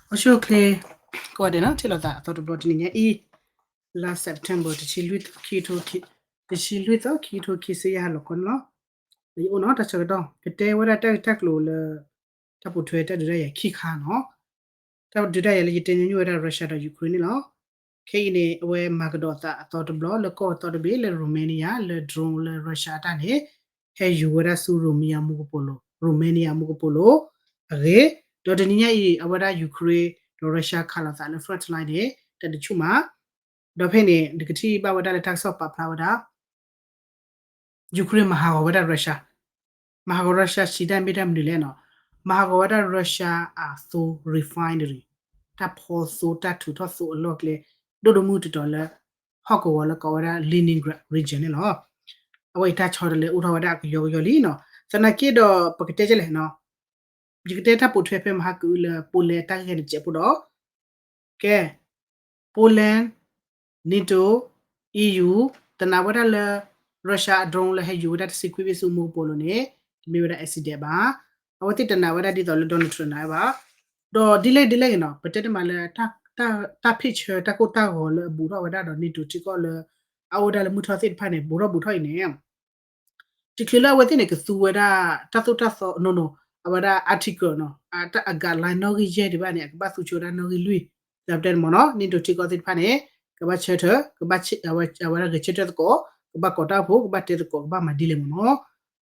အိၣ်ဆူၣ်အိၣ်ချ့ ကိးဂၤဒဲးနီၤ, ထံၣ်လိာ်သးအသီတဘျီတနံၤညါအံၤ, လါ September တဆံလွံၢ်သီ ခံကထိခံဆံယဲၢ် ဟါလီၤခီန့ၣ်လီၤ. ယအိၣ်နီၤ တၢ်ဆၢကတီၢ် ကတဲဝဲဒၣ်တၢ်ဂ့ၢ်တၢ်ကျိၤလၢ တၢ်ပိာ်ထွဲတၢ်ဒုးတၢ်ယၤခံခါနီၤ. တၢ်ဒုးတၢ်ယၤလၢယတဲညီနုၢ်ဝဲဒၣ် Russia ဒီး Ukraine န့ၣ်လီၤ. ခဲအံၤန့ၣ် အဝဲမၤကဒီးသးအသီတဘျီလၢကီၢ်အသီတဘ့ၣ်လၢ Romania လၢ drone လၢ Russia အတၢ်န့ၣ် ဟဲယူၤဝဲဒၣ်ဆူ Romania မူကပိာ်လိၤ, Romania မူကပိာ်လိၤအဂ့ၢ်, ဒီးတနံၤညါအံၤ အဝဲဒၣ် Ukraine ဒီး Russia ခးလိာ်သးလၢ front line န့ၣ် တၢ်တဆူၣ်မး, ဒီးဖဲန့ၣ် နကထံၣ်ဘၣ်ဝဲဒၣ်လၢတၢ်ကစီၣ်ပာ်ဖျါဝဲဒၣ် Ukraine မၤဟးဂီၤဝဲဒၣ် Russia, မၤဟးဂီၤ Russia စံးတၢ်မ့ၢ်တၢ်မနုၤလဲၣ်နီၤ, မၤဟးဂီၤဝဲဒၣ် Russia အသိ refinery, တၢ်ဖီသိ တၢ်ထုးထီၣ်သိအလီၢ်ကျဲ ဒိၣ်ဒိၣ်မုၢ်မုၢ်တတီၤလၢ ဟီၣ်ကဝီၤလၢကိးဝဲဒၣ် Leningrad region န့ၣ်လီၤ. အဝဲအံၤတၢ်ဆီတလဲအိၣ်ထီၣ်ဝဲဒၣ်ကယီကယီလံနီၤ. သနာ်က့ဒီး ပကတဲကလဲၣ်နီၤ, ယကတဲတၢ်ပိာ်ထွဲဖဲမဟါကအုလၢ Poland တၢ်ဂ့ၢ်န့ၣ်စဲးဖိဒီး ကဲ Poland, NATO, EU တနာ်ဝဲဒၣ်လၢ Russia အ drone လၢဟဲယူၤဝဲဒၣ်တဆံခွံဘ့ၣ်ဆူမူကပိာ်လိၤန့ၣ် တမ့ၢ်ဝဲဒၣ် accident ဘၣ်. အဝဲသ့ၣ်တနာ်ဝဲဒၣ်ဒ်သိးလၢ Donald Trump နာ်ဝဲဘၣ်. ဒီးဒ်လဲၣ်ဒ်လဲၣ်ဂ့ၤနီၤ ပတဲတမးလၢ တၢ် picture တၢ်ကိၢ်တၢ်ဂီၤလၢအဘူးထီၣ်ဝဲဒၣ်ဒီး NATO ထံကီၢ်လၢ အအိၣ်ဝဲဒၣ်လၢမုၢ်ထီၣ်သ့ၣ်တဖၣ်န့ၣ် ဘူးထီၣ်ဘူးထီၣ်အံၤန့ၣ် တချုးလၢအဝဲသ့ၣ်န့ၣ် ကသူဝဲဒၣ် တၢ်သိၣ်တၢ်သီ no no အဝဲဒၣ် article နီၤ, အတၢ်အ guideline နီၣ်ဂံၢ်ယဲၢ်ဒံးဘၣ်န့ၣ် အကဘၣ်သူဆၢဝဲဒၣ်နီၣ်ဂံၢ်လွံၢ်, ဒ်ပတဲန့ၣ်မ့ၢ်နီၤ NATO ထံကီၢ်သ့ၣ်တဖၣ်န့ၣ် ကဘၣ်ဆၢထၢၣ် ကဘၣ် အဝဲဒၣ်ဂဲၤဆၢထၢၣ်သကိး, ကဘၣ်ကိးတၢ်အိၣ်ဖှိၣ် ကဘၣ်တဲသကိး ကဘၣ်မၤဒ်လဲၣ်မ့ၢ်နီၤ.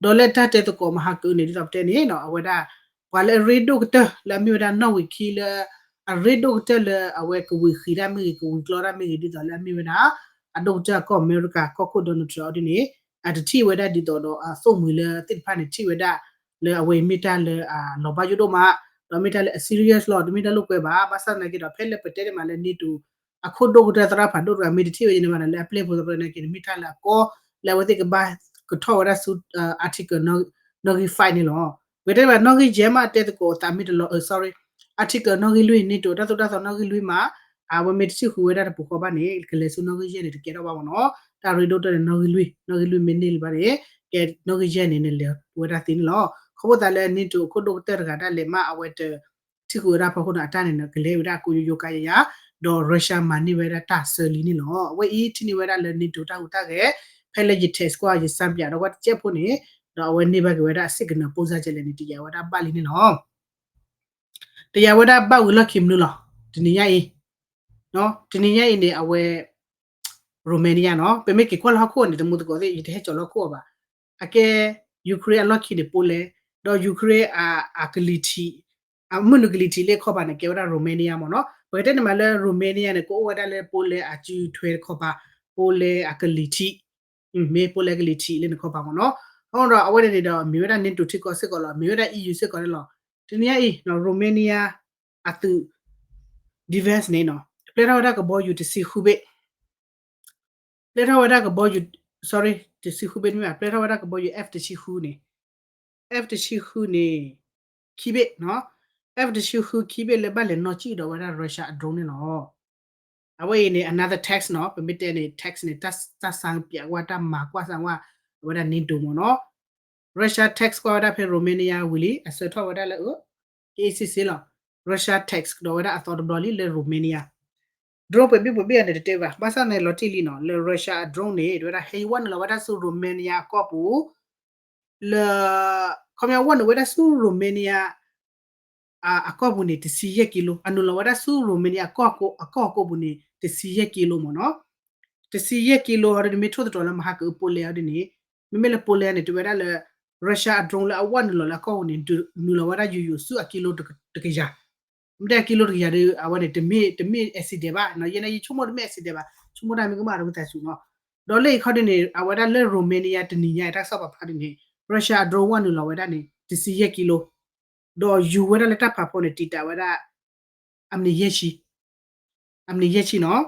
ဒီးလၢတၢ်တဲသကိးမဟါကအုန့ၣ် ဒ်သိးပတဲန့ၣ်နီၤ အဝဲဒၣ် ပှၤလၢအရ့ဒိၣ်ကတၢၢ်လၢအမ့ၢ်ဝဲဒၣ်နီၣ်ဝံာ်ခံလၢ အရ့ဒိၣ်ကတၢၢ်လၢအဝဲကဝံၤဃံၤတၢ်မ့ၢ်ဂ့ၤ ကဝံၤကျီတၢ်မ့ၢ်ဂ့ၤ ဒ်သိးလၢအမ့ၢ်ဝဲဒၣ် အဒိၣ်ကတၢၢ်ကီၢ်အမဲရကၤ ကီၢ်ခိၣ် Donald Trump အီၤဒ်န့ၣ် အတထံၣ်ဝဲဒၣ်ဒ်သိးဒီးအသိၣ်မှံၤလၢသ့ၣ်တဖၣ်န့ၣ် ထံၣ်ဝဲဒၣ်လၢအဝဲအံၤမ့ၢ်တၢ်လၢအလီၤဘၣ်ယိၣ်ဒိၣ်မး, ဒီးမ့ၢ်တၢ်လၢအ serious လီၤ တမ့ၢ်တၢ်လိာ်ကွဲဘၣ်. ဘၣ်ဆၣ်သနာ်က့ဒီး ဖဲလၢပတဲန့ၣ်မးလၢ NATO အခိၣ်ဒိၣ်ကတၢၢ်သရၣ်ဖးဒိၣ်တဂၤ မ့ၢ်တထံၣ်ဝဲန့ၣ်ဘၣ်ဒီး လၢအပျဲၢ်ဖိသနာ်က့န့ၣ် မ့ၢ်တၢ်လၢအကီ လၢအဝဲသ့ၣ်ကဘၣ်ကထီၣ်ဝဲဒၣ်ဆူ article နီၣ်ဂံၢ် five န့ၣ်လီၤ. ပတဲဘၣ်နီၣ်ဂံၢ်ယဲၢ်မး တဲသကိးသးမ့ၢ်တလီၤ sorry, article နီၣ်ဂံၢ်လွံၢ် NATO တၢ်သိၣ်တၢ်သီနီၣ်ဂံၢ်လွံၢ်မး အဝဲမ့ၢ်တဆံဃုာ်ဝဲဒၣ်တပူၤဃီဘၣ်န့ၣ် ကလဲၤဆူနီၣ်ဂံၢ်ယဲၢ်န့ၣ် တကဲထီၣ်ဘၣ်မ့ၢ်နီၤ. တၢ်ရ့ဒိၣ်ကတၢၢ်န့ၣ် နီၣ်ဂံၢ်လွံၢ်, နီၣ်ဂံၢ်လွံၢ်မ့ၢ်န့ၢ်လံဘၣ်န့ၣ် ကဲနီၣ်ဂံၢ်ယဲၢ်န့ၣ် နလဲၤဝဲဒၣ်သ့န့ၣ်လီၤ. ခီဖျိသးလၢ NATO အခိၣ်ဒိၣ်ကတၢၢ်တဂၤဒၣ်လဲာ်မး အဝဲတ ထံၣ်ဃုာ်ဝဲဒၣ်ဖီခိၣ်န့ၣ် အတၢ်န့ၣ် ကလဲၤဝဲဒၣ်ကိးယိယိကါယါယါ, ဒီး Russia မၤန့ၢ်ဝဲဒၣ်တၢ်ဆၢလံန့ၣ်လီၤ. အဝဲအံၤထံၣ်န့ၢ်ဝဲဒၣ်လၢ NATO တၢ်ဟူးတၢ်ဂဲၤ, ဖဲလၢယ text ကွၢ် ယ စၢ်ပၠး ဒီးကွၢ်တစဲးဖိန့ၣ်, ဒီးအဝဲန့ၢ်ဘၣ်က့ၤဝဲဒၣ် signal ဖိစၢ်ကဲလဲၣ်န့ၣ် တယာ်ဝဲဒၣ်ဘၣ်လံန့ၣ်လီၤ. တယာ်ဝဲဒၣ်ဘၣ်ဝံၤလီၢ်ခံမနုၤလီၤ. တနံၤညါအံၤ, တနံၤညါအံၤန့ၣ် အဝဲ Romania နီၤ, ပမ့ၢ်က့ၤကွၢ်လၢဟီၣ်ခိၣ်န့ၣ် တမူသကိးသ့ၣ် ယတဟဲကၠီၤလၢဟီၣ်ခိၣ်အီၤဘၣ်. အကဲ Ukraine အလီၢ်ခံန့ၣ် Poland, ဒီး Ukraine အကလံၤထံး, အမုၢ်နုာ်ကလံၤထံးလၢခီၣ်ဘၣ်န့ၣ် ကဲဝဲဒၣ် Romania မ့ၢ်နီၤ. ပကတဲန့ၣ်မးလၢ Romania န့ၣ် ကအိၣ်ဝဲဒၣ်လၢ Poland အစုထွဲတခီပၤ, Poland အကလံၤထံး, မ့ၢ် Poland ကလံၤထံးလၢနခီပၤမ့ၢ်နီၤ. အဃိဒီးအဝဲန့ၣ်ဒီး မ့ၢ်ဝဲဒၣ် NATO ထံကီၢ်စ့ၢ်ကီးလီၤ, မ့ၢ်ဝဲဒၣ် EU စ့ၢ်ကီးန့ၣ်လီၤ. တနံၤညါအံၤ Romania အသုး defense န့ၣ်နီၤ ပျဲထီၣ်ဝဲဒၣ်ကဘီယူၤတဆံဃုဘ့ၣ် ပျဲထီၣ်ဝဲဒၣ်ကဘီယူၤ, sorry, တဆံဃုဘ့ၣ်တမ့ၢ်ဘၣ်, ပျဲထီၣ်ဝဲဒၣ်ကဘီယူၤ F တဆံဃုန့ၣ်, F တဆံဃုန့ၣ် ခံဘ့ၣ်နီၤ, F တဆံဃုခံဘ့ၣ် လၢဘၣ်လဲၤနီၣ်ကံၣ်ဒီးဝဲဒၣ် Russia အ drone န့ၣ်လီၤ. အဝဲအံၤန့ၣ် another tax နီၤ, ပမ့ၢ်တဲန့ၣ် tax န့ၣ် တၢ်စၢ်ပၠးကွၢ် တၢ်မၤကွၢ်စၢ်ကွၢ် အဝဲဒၣ် NATO မ့ၢ်နီၤ. Russia tax ကွၢ်ဝဲဒၣ်ဖဲ Romania ဝံၤလံ, အဆၢထီၣ်ဝဲဒၣ်လၢ အ့ၣ်စ့ၣ်စ့ၣ်လီၤ. Russia tax ကဒီးဝဲဒၣ်အသီတဘျီလံလၢ Romania drone ပှဲၤဘ့ၣ်ပှဲၤဘ့ၣ်အန့ၣ်တတဲဘၣ်, ဘၣ်ဆၣ်န့ၣ်လီၤတံၢ်လံနီၤ, လၢ Russia drone န့ၣ် တဲဝဲဒၣ် ဟဲဝဲနုာ်လီၤဝဲဒၣ်ဆူ Romania အကီၢ်ပူၤ, လၢ ခီပညီဝဲနုာ်ဝဲဒၣ်ဆူ Romania အကီၢ်ပူၤန့ၣ် တဆံယဲၢ်ကံလိ, အနုာ်လီၤဝဲဒၣ်ဆူ Romania အကီၢ်အကီၢ်ပူၤန့ၣ် တဆံယဲၢ်ကံလိမ့ၢ်နီၤ. တဆံယဲၢ်ကံလိ ဟီဒ်န့ၣ် မ့ၢ်ထိၣ်သတြီၤလၢမဟါကအု Poland အီၤဒ်န့ၣ်, မ့မ့ၢ်လၢ Poland န့ၣ် တဲဝဲဒၣ်လၢ Russia အ drone လၢအဝဲနုာ်လီၤလၢအကီၢ်ပူၤန့ၣ် နုာ်လီၤဝဲဒၣ်ယိယိဆူအကံလိတကယၤ, မ့ၢ်တဲအကံလိတကယၤဒီး အဝဲန့ၣ် တမ့ၢ် တမ့ၢ် accident ဘၣ်နီၤ, ယဲန့ၣ် ယဆိကမိၣ်တမ့ၢ် accident ဘၣ်, ဆိကမိၣ်တၢ်မ့ၢ်ကမၣ်တဝံသးစူၤနီၤ. ဒီးလၢအံၤခီဒ်န့ၣ် အဝဲဒၣ်လၢ Romania တနံၤညါအံၤ တၢ်ကစီၣ်ပာ်ဖျါဒ်န့ၣ် Russia အ drone ဝဲနုာ်လီၤဝဲဒၣ်န့ၣ် တဆံယဲၢ်ကံလိ, ဒီးယူၤဝဲဒၣ်လၢတၢ်ဖးဖီန့ၣ် တံာ်တာ်ဝဲဒၣ် အမံးနံးယဲၢ်ဆံ အမံးနံးယဲၢ်ဆံနီၤ.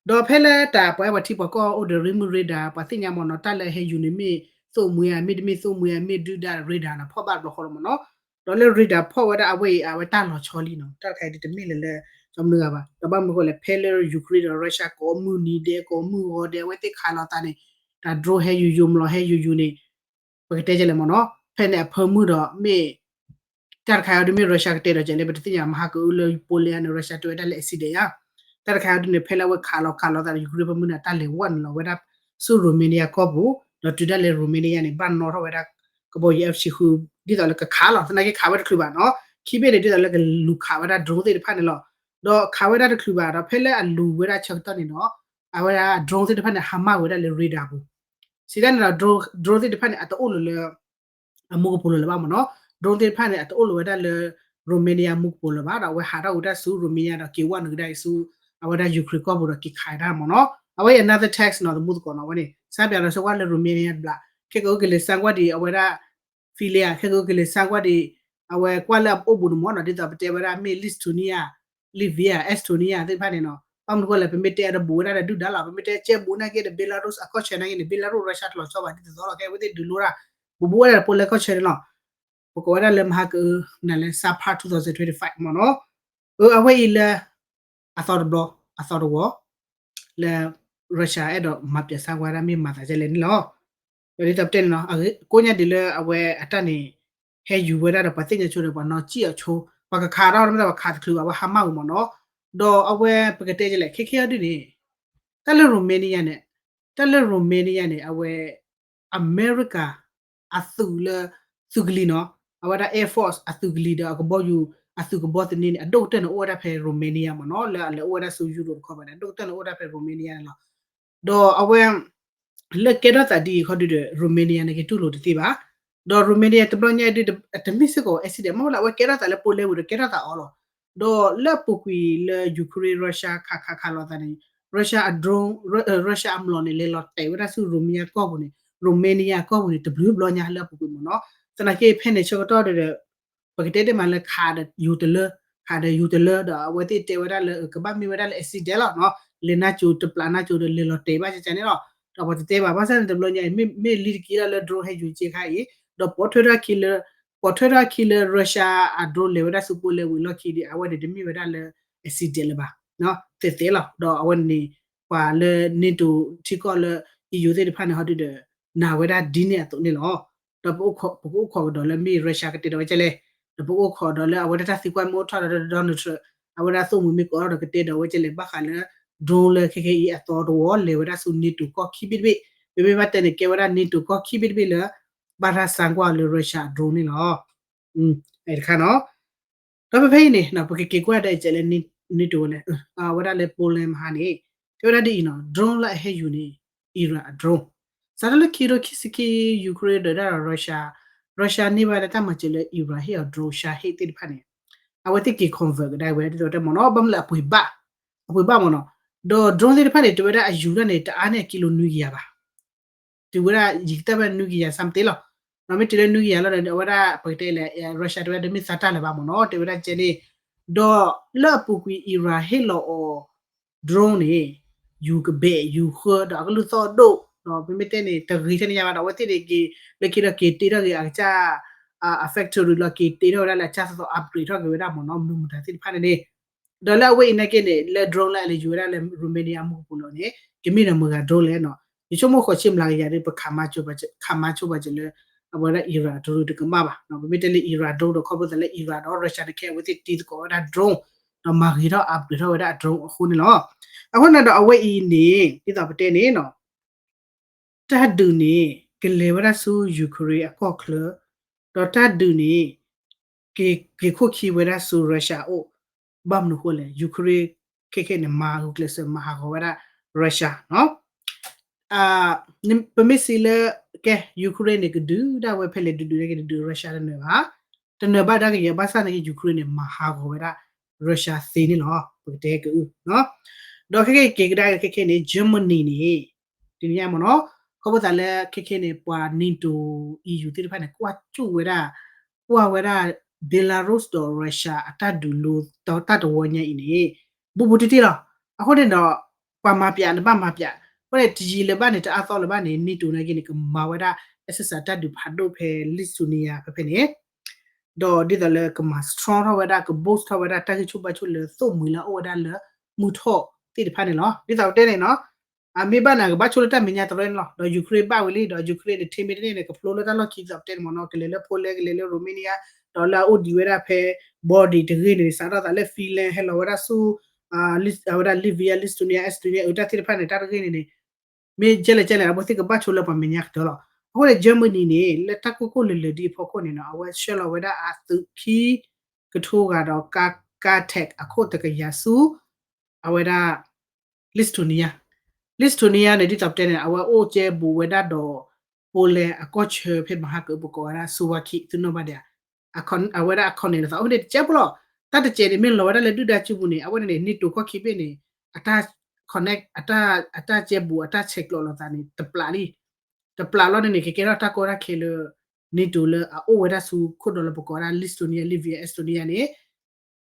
ဒီးဖဲလၢတၢ်ပှၤအဲၣ်ပှၤထံပှၤကီၢ်အိၣ်ဒီး ရ့မုၣ် radar ပှၤသ့ၣ်ညါမ့ၢ်နီၤ, တၢ်လၢဟဲယူၤန့ၣ်မ့ၢ်သိၣ်မှံၤဧါ, မ့တမ့ၢ်သိၣ်မှံၤဧါ, မ့ၢ်ဒုၣ်ဒါ radar န့ၣ် ဖီၣ်ဘၣ်တဘျီဃီလီၤမ့ၢ်နီၤ. ဒီးလၢ radar ဖီၣ်ဝဲဒၣ်အဝဲအံၤ အဝဲတၢ်လီၤဆီလံနီၤ, တၢ်တခါအံၤဒ်တမ့ၢ်လၢၤလၢ ကမနုၤဂၤဘၣ်. ဒီးဘၣ်မနုၤဃိလဲၣ်, ဖဲလၢ Ukraine ဒီး Russia ကိးမုၢ်နံၤဒဲး ကိးမုၢ်ဂီၤဒဲး အဝဲသ့ၣ်ခးလိာ်သးန့ၣ်, တၢ် drone ဟဲယူၤယူၤ မျီၤဟဲယူၤယူၤန့ၣ် ပကတဲကလဲၣ်မ့ၢ်နီၤ, ဖဲန့ၣ်အဖၢမုၢ်ဒီးမ့ၢ် တၢ်တခါအံၤဒုးမ့ၢ် Russia ကတဲဒီးကဲလဲၣ် ပတသ့ၣ်ညါ မဟါကအုလၢ Poland န့ၣ် Russia တဲဝဲဒၣ်လၢ accident ဧါ, တၢ်တခါအံၤဒုးန့ၣ် ဖဲလၢအဝဲခးလီၤခးလီၤသးဒီး Ukraine ဖဲမုၢ်န့ၣ် တၢ်လဲၤဝဲနုာ်လီၤဝဲဒၣ်ဆူ Romania ကီၢ်ပူၤ, ဒီးတုၤဒၣ်လဲာ် Romania န့ၣ် ဘၣ်နီၣ်ထီၣ်ဝဲဒၣ် ကဘီယူၤ F ဆံဃု ဒ်သိးလၢကခးလီၤ, သနာ်က့ခးဝဲတချုးဘၣ်နီၤ, ခံဘ့ၣ်န့ၣ် ဒ်သိးလၢကလူၤခးဝဲဒၣ် drone သ့ၣ်တဖၣ်န့ၣ်လီၤ. ဒီးခးဝဲဒၣ်တချုးဘၣ်ဒီး ဖဲလၢအလူၤဝဲဒၣ်ဆၢကတီၢ်န့ၣ်ဒီး အဝဲဒၣ် drone သ့ၣ်တဖၣ်န့ၣ် ဟါမၢ်ဝဲဒၣ်လၢ radar ပူၤ, စံးတၢ်န့ၣ်ဒီး drone သ့ၣ်တဖၣ်န့ၣ် အတအိၣ်လၢၤလၢ အမူကပိာ်လိၤလၢၤဘၣ်မ့ၢ်နီၤ, drone သ့ၣ်တဖၣ်န့ၣ် အတအိၣ်လၢၤဝဲဒၣ်လၢ Romania မူကပိာ်လိၤဘၣ်ဒီး အဝဲဟးထီၣ်ဝဲဒၣ်ဆူ Romania ဒီးက့ၤဝဲနုာ်ကဒါအံၤဆူ အဝဲဒၣ် Ukraine ကီၢ်ပူၤဒီးက့ၤခးဒၣ်မ့ၢ်နီၤ, အဝဲအံၤ another task နီၤ သမူသကိးနီၤ, အဝဲန့ၣ် ဆါပၠးလီၤဆၢကွၢ်လၢ Romania တဘျီ, ခဲကအိၣ်က့ၤလဲၤဆါကွၢ်ဒံး အဝဲဒၣ် Finland ခဲကအိၣ်က့ၤလဲၤဆါကွၢ်ဒံး အဝဲကွၢ်လၢအအိၣ်ဘူးန့ၣ်မ့ၢ်နီၤ, ဒ်သိးပတဲဝဲဒၣ်မ့ၢ် Lithuania, Latvia, Estonia သ့ၣ်တဖၣ်န့ၣ်နီၤ, ဘၣ်မနုၤဃိလဲၣ် ပမ့ၢ်တဲအဒိဘူးဝဲဒၣ်ဒီးဒုၣ်ဒါလီၤ, ပမ့ၢ်တဲကဲဘူးနာ်က့ဒီး Belarus အကီၢ်ဆၢနာ်က့န့ၣ် Belarus Russia တလီၤဆီဘၣ်ဒ်သိးသိးလီၤ, ခဲအဝဲသ့ၣ်ဒုးလိတၢ် ဘူးဘူးဝဲဒၣ်ဒီး Poland ကီၢ်ဆၢန့ၣ်လီၤ, ပကိးဝဲဒၣ်လၢမဟါကအု နၤလၢ Summer twenty twenty-five မ့ၢ်နီၤ, အဝဲအံၤလၢ အသီတဘျီ အသီတဝီ လၢ Russia အဲၣ်ဒိးမၤပၠးစၢ်ဝဲဒၣ်မ့ၢ်မၤသးဒ်လဲၣ်န့ၣ်လီၤ. ဒီးဒ်သိးပတဲန့ၣ်နီၤ, ကိးညါဒ်လၢအဝဲအတၢ်န့ၣ် ဟဲယူၤဝဲဒၣ်ဒီးပှၤသ့ၣ်ညါဆိဒီးပှၤနီၢ်ကံၣ်အီၤဆိ, ပှၤကခးထီၣ်မ့ၢ်တၢ်ပှၤခးတချုးဘၣ် အဝဲဟါမၢ်ဝံၤမ့ၢ်နီၤ, ဒီးအဝဲပကတဲဒ်လဲၣ် ခဲခဲအံၤဒ်န့ၣ် တၢ်လၢ Romania န့ၣ်, တၢ်လၢ Romania န့ၣ် အဝဲ အမဲရကၤ အသုးလၢ သုးကလံၤနီၤ, အဝဲဒၣ် Air Force အသုးကလံၤဒီးအကဘီယူၤ အသုးကဘီသန့န့ၣ် အဒိၣ်ကတၢၢ်န့ၣ်အိၣ်ဝဲဒၣ်ဖဲ Romania မ့ၢ်နီၤ, လၢအလဲၤအိၣ်ဝဲဒၣ်ဆူ Europe တခီဘၣ်န့ၣ် အဒိၣ်ကတၢၢ်န့ၣ်အိၣ်ဝဲဒၣ်ဖဲ Romania န့ၣ်လီၤ. ဒီးအဝဲ လၢကဲထီၣ်သးဒ်အံၤခီဒုဒီး Romania န့ၣ်က့ၤတူၢ်လိာ်တသ့ဘၣ်, ဒီး Romania တဘျီညါအံၤဒု တမ့ၢ်စ့ၢ်ကီး accident မ့ၢ်လၢအဝဲကဲထီၣ်သးလၢ Poland ဝံၤဒီးကဲထီၣ်သးအီၤလီၤ. ဒီးလၢအပူၤကွံာ်လၢ Ukraine Russia ခးခးခးလီၤသးန့ၣ် Russia အ drone Russia အမျိာ်န့ၣ် လဲၤလီၤတဲာ်ဝဲဒၣ်ဆူ Romania ကီၢ်ပူၤန့ၣ် Romania ကီၢ်ပူၤန့ၣ် တဘျုးဘျီညါလၢအပူၤကွံာ်မ့ၢ်နီၤ, သနာ်က့ဖဲန့ၣ်ဆၢကတီၢ်ဒီး ပကတဲတ့ၢ်မးလၢခးဒီးယူၤတလၢ, ခးဒီးယူၤတလၢဒီး အဝဲသ့ၣ်တဲဝဲဒၣ်လၢ ကဘၣ်မ့ၢ်ဝဲဒၣ်လၢ accident လီၤနီၤ, လဲၤနါစိၤတပျးနါစိၤဒီးလဲၤလီၤတဲာ်ဘၣ်ကကန့ၣ်လီၤ. ဒီးပှၤတတဲဘၣ် ဘၣ်ဆၣ်န့ၣ်တဘျီညါအံၤ မ့ၢ်လံတက့ၢ်လီၤလၢ drone ဟဲယူၤက့ခါအံၤ, ဒီးပိာ်ထွဲထီၣ်ခံလၢ, ပိာ်ထွဲထီၣ်ခံလၢ Russia အ drone လဲၤဝဲဒၣ်ဆူ Poland ဝံၤလီၢ်ခံဒီး အဝဲန့ၣ်တမ့ၢ်ဝဲဒၣ်လၢ accident လၢၤဘၣ်, သ့သ့လီၤ. ဒီးအဝဲန့ၣ် ပှၤလၢ NATO ထံကီၢ်လၢ EU သ့ၣ်တဖၣ်န့ၣ် ဟီဒုဒီး နာ်ဝဲဒၣ်ဒ်န့ၣ်အသိးန့ၣ်လီၤ. ဒီးပကအိၣ်ခိးကဒီးလၢမ့ၢ် Russia ကတဲဒီးဝဲကလဲၣ်, ဒီးပကအိၣ်ခိးဒီးလၢအဝဲဒၣ်တၢ်သံကွၢ်မ့ၢ်အိၣ်ထီၣ်ဒီး Donald Trump အဝဲဒၣ်သိၣ်မှံၤမ့ၢ်ကီးထီၣ်ဒီးကတဲဒီးဝဲကလဲၣ် ဘၣ်ဃးလၢ drone လၢခဲခဲအံၤအသီတဝီလဲၤဝဲဒၣ်ဆူ NATO ကီၢ်ခံဘ့ၣ်တဘ့ၣ်, ပမ့ၢ်ဘၣ်တဲန့ၣ် ကဲဝဲဒၣ် NATO ကီၢ်ခံဘ့ၣ်တဘ့ၣ်လၢ ဘၣ်တၢ်ဆါကွၢ်လၢ Russia drone န့ၣ်လီၤ. တခါနီၤ, ဒီးဖဲဖဲအံၤန့ၣ် ပကက့ၤကွၢ်ဒၣ်အံၤကဲလၢ NATO ဝဲလဲၣ်, အဝဲဒၣ်လၢ Poland မဟါန့ၣ် တဲဝဲဒၣ်ဒ်အံၤနီၤ, drone လၢအဟဲယူၤန့ၣ် Iran အ drone, စးထီၣ်လၢခံကထိခံဆံခံ Ukraine ဒီးဒၣ်ဒီး Russia, Russia န့ၢ်ဘၣ်လၢတၢ်မၤစၢၤလၢ Iran ဟ့ၣ်အီၤ drone Shahed သ့ၣ်တဖၣ်န့ၣ်, အဝဲသ့ၣ်က့ၤ convert ကဒါဝဲဒၣ်ဒ်သိးတဲမ့ၢ်နီၤ, ဘၣ်မနုၤလၢအပှ့ၤဘၣ်, အပှ့ၤဘၣ်မ့ၢ်နီၤ, ဒီး drone သ့ၣ်တဖၣ်န့ၣ် တဲဝဲဒၣ်အယူၤဒၣ်န့ၣ် တအါန့ၢ်ကံလိနွံကယၤဘၣ် တုၤဝဲဒၣ်ယံၤကတၢၢ်ဖဲနွံကယၤ something လီၤ. ဒီးမ့ၢ်တုၤလၢနွံကယၤလီၤဒီး အဝဲဒၣ်ပကတဲလဲၣ် Russia တဲဝဲဒၣ်တမ့ၢ်သးတၢ်လၢၤဘၣ်မ့ၢ်နီၤ, တဲဝဲဒၣ်ကဲန့ၣ်, ဒီးလၢအပူၤကွံာ် Iran ဟ့ၣ်လီၤအီၤ drone န့ၣ် ယူၤကဘဲးယူၤဃၢဒီးအကလုၢ်သီၣ်ဒိၣ်, ဒီးမ့မ့ၢ်တဲန့ၣ် တဂ့ၤထဲန့ၣ်ညါဘၣ်ဒီး အဝဲသ့ၣ်န့ၣ်က့ၤ လၢခံဒီးက့ၤတ့ထီၣ်က့ၤအကစၢ် အ factory လီၤက့ၤတ့ထီၣ်ဝဲဒၣ်လၢအကစၢ်သီသီ upgrade ထီၣ်က့ၤဝဲဒၣ်မ့ၢ်နီၤ, မနုၤမတၤသ့ၣ်တဖၣ်န့ၣ်န့ၣ် ဒီးလၢအဝဲအံၤနာ်က့န့ၣ် လၢ drone လၢအလဲၤယူၤဝဲဒၣ်လၢ Romania အမူကပိာ်လီၤန့ၣ် ကမ့ၢ်ဒီးမတၤ drone လဲၣ်နီၤ, ယဆိကမိၣ်ဃိးဆံမျးကယၤဒီး ပခးမါဆိပာ်စၢၤလၢ အဝဲဒၣ် Iran drone တကမၣ်ဘၣ်, ပမ့ၢ်တဲလၢ Iran drone ဒီးခီဖျိသးလၢ Iran ဒီး Russia န့ၣ်ခဲအဝဲသ့ၣ်တံၤသကိးဝဲဒၣ် drone ဒီးမၤဂ့ၤထီၣ် upgrade ထီၣ်ဝဲဒၣ်အ drone အဃိန့ၣ်လီၤ. အဃိန့ၣ်ဒီးအဝဲအံၤန့ၣ် ဒ်သိးပတဲန့ၣ်နီၤ တၢ်ဒုးန့ၣ် ကလဲၤဝဲဒၣ်ဆူ Ukraine အကီၢ်ချၢ, ဒီးတၢ်ဒုးန့ၣ် က့ၤခိၣ်ခံဝဲဒၣ်ဆူ Russia အအိၣ်, ဘၣ်မနုၤအဃိလဲၣ် Ukraine ခဲခဲန့ၣ် မၤဂုာ်ကျဲးစၢးမၤဟးဂီၤဝဲဒၣ် Russia နီၤ. ပမ့ၢ်စံးလၢ ကဲ Ukraine န့ၣ် ကဒုးဒၣ်ဝဲဖဲလဲၣ်ဒုးဒုးန့ၣ် ကဒုး Russia တနၢၤဘၣ်, တနၢၤဘၣ်ဒၣ်ကယဲၢ် ဘၣ်ဆၣ်န့ၣ်က့ Ukraine န့ၣ် မၤဟးဂီၤဝဲဒၣ် Russia သ့န့ၣ်လီၤ. ပကတဲကအု ဒီးခဲခဲက့ၤကဒါခဲခဲန့ၣ် Germany န့ၣ် ဒ်န့ၣ်ညါမ့ၢ်နီၤ, ခီဖျိသးလၢခဲခဲန့ၣ် ပှၤ NATO EU သ့ၣ်တဖၣ်န့ၣ် ကွၢ်ကၠူၣ်ဝဲဒၣ်, ကွၢ်ဝဲဒၣ် Belarus ဒီး Russia အတၢ်ဒုးလိတၢ်တဝီညါအံၤန့ၣ် ဘူးဘူးတံၢ်တံၢ်လီၤ. အဃိန့ၣ်ဒီး ပှၤမၤပျးန့ၣ်ဘၣ်မၤပျး, အဃိန့ၣ် တယံာ်လၢၤဘၣ်န့ၣ် တအါသီလၢၤဘၣ်န့ၣ် NATO နာ်က့န့ၣ် ကမၤဝဲဒၣ် exercise တၢ်ဒုးဖးဒိၣ်ဖဲ Lithuania ဖဲဖဲန့ၣ် ဒီးဒ်သိးလၢကမၤ strong ထီၣ်ဝဲဒၣ် က boost ထီၣ်ဝဲဒၣ် တၢ်ဂံၢ်ဆူၣ်ဘါဆူၣ်လၢသိၣ်မှံၤလၢအအိၣ်ဝဲဒၣ်လၢ မုၢ်ထီၣ်သ့ၣ်တဖၣ်န့ၣ်လီၤ. ဒ်သိးပတဲန့ၣ်နီၤ, အမ့ၢ်ဘၣ်န့ၣ် ကဘၣ်ဆိလၢတၢ်မဲာ်ညါတရၢန့ၣ်လီၤ. ဒီး Ukraine ဘၣ်ဝံၤလံ, ဒီး Ukraine န့ၣ် ထံမ့ၢ်တန့ၢ်န့ၣ် ကဖျိလၢတၢ်လီၢ်ခံဒ်သိးပတဲန့ၣ်မ့ၢ်နီၤ, ကလဲၤလၢ Poland ကလဲၤလၢ Romania, ဒီးလၢအအိၣ်ဒံးဝဲဒၣ်ဖဲ border တဂ့ၢ်န့ၣ်န့ၣ် စးထီၣ်သးလၢ Finland ဟဲလီၤဝဲဒၣ်ဆူ အဝဲဒၣ် Latvia, Lithuania, Estonia အတၢ်သ့ၣ်တဖၣ်န့ၣ် တၢ်တဂ့ၢ်န့ၣ်န့ၣ် မ့ၢ်ကဲလဲၣ်ကဲလဲၣ် အဝဲသ့ၣ်ကဘၣ်ဆိလၢပှၤမဲာ်ညါကတၢၢ်လီၤ. အဃိန့ၣ် Germany န့ၣ် လၢတၢ်ကိၢ်ကိၢ်လၢၤလၢၤဒ်အဖီခိၣ်န့ၣ်နီၤ အဝဲဆှၢလီၤဝဲဒၣ်အသုးခံကထိဂၤဒီး ကါ ကါ tank အခိၣ်တကယၤဆူ အဝဲဒၣ် Lithuania, Lithuania န့ၣ် ဒ်သိးပတဲန့ၣ် အဝဲအိၣ်ကဲဘူးဝဲဒၣ်ဒီး Poland အကီၢ်ဆၢဖဲမဟါကအုပကိးဝဲဒၣ် Slovakia သုနီၣ်ဘၣ်ဒံးဧါ အဝဲဒၣ်အ connect လိာ်သး အဝဲန့ၣ်တကဲဖိလီၤ. တၢ်တကဲန့ၣ် မ့ၢ်လီၤဝဲဒၣ်လၢဒုၣ်ဒါစုပူၤန့ၣ် အဝဲန့ၣ်န့ၣ် NATO ကီၢ်ခံဘ့ၣ်န့ၣ် အတၢ် connect အတၢ်ကဲဘူးအတၢ်ဆဲးကျိးလိာ်သးန့ၣ် တပျးလံ တပျးလီၤန့ၣ်န့ၣ် ကကဲထီၣ်တၢ်ကီတၢ်ခဲလၢ NATO လၢအအိၣ်ဝဲဒၣ်ဆူခိၣ်ဒီးလၢပကိးဝဲဒၣ် Lithuania, Latvia, Estonia န့ၣ်